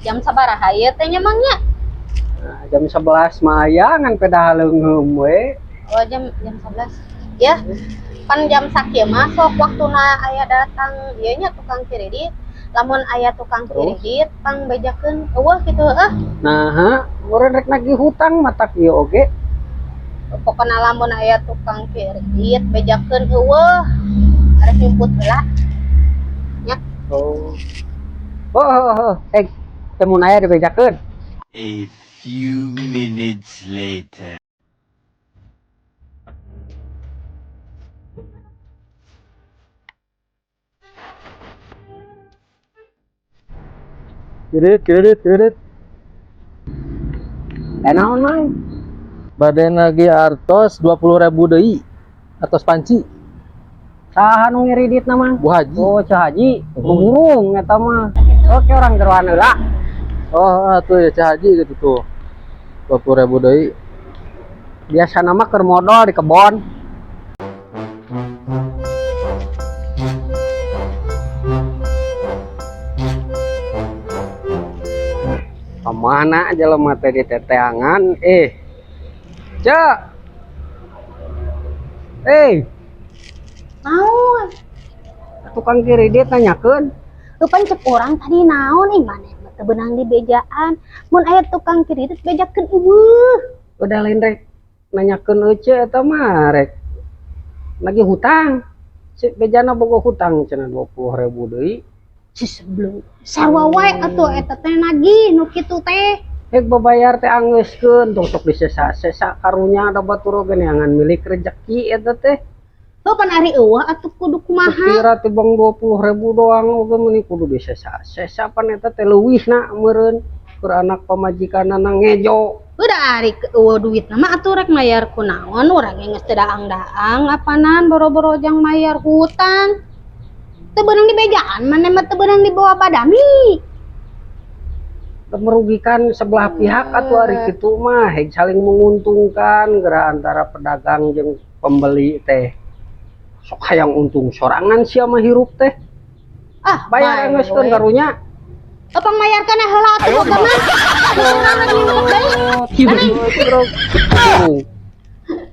Jam sabaraha ieu teh nya, Mang, nya? Nah, jam 11 mah aya ngan pedah leungeum we. Oh, jam jam 11. Ya. Pan jam sakieu mah sok waktuna aya datang ieu nya, tukang kredit. Lamun aya tukang Terus? kredit, pang bejakeun euweuh kitu heuh. Nah, ha, urang rek nagih hutang matak ieu oge. Pokona lamun aya tukang kredit, bejakeun euweuh. Arek nyumput heula. Nya. Oh. Oh. Eh, teu mun aya dibejakeun. A few minutes later. Kredit, kredit, kredit. Eh, naon, Mang? Bade nagih artos 20.000 deui. Artos panci. Saha nu ngiriditna, Mang? Bu Haji. Oh, Ceu Haji, burung eta mah. Oke, urang jeroan heula. Oh, ah, tuh ya Ceu Haji gitu tuh. 20.000 deui. Biasana mah keur modal di kebon. Kemana jelema teh diteteangan? Eh. Cek. Eh, Naon? Tukang kredit nanyakeun. Pan cek urang tadi naon ih, maneh mah teu beunang di bejaan. Mun aya tukang kredit, bejakeun euweuh. Udah lain rek nanyakeun euce, eta mah rek nagih hutang. Cek bejana boga hutang cenah 20.000 deui. Si sebelum sarua wae atuh eta teh nagih nu kitu teh. Hek babayar teh anggeuskeun, tong sok disesa-sesa karunya, ada batur oge neangan milik rezeki eta teh. Heuh, pan ari euweuh atuh kudu kumaha? Kira tibang 20.000 doang oge meuni kudu disesa-sesa, pan eta teh leuwihna meureun keur anak pamajikanana ngejo. Udah ari euweuh duitna mah atuh rek mayar ku naon? Urang ge geus teu daang-daang apanan, boro-boro jang mayar hutang. Teu beunang di bejaan, maneh mah teu beunang dibawa badami. Merugikan sebelah pihak atuh ari kitu mah. Hek saling menguntungkan geura antara pedagang jeung pembeli teh. Sok hayang untung sorangan sia mah hirup teh. Ah, Bayar bae anggeuskeun we. karunya. Pang mayarkeun heula atuh boga mah. Urang rek nyumput deui. Oh.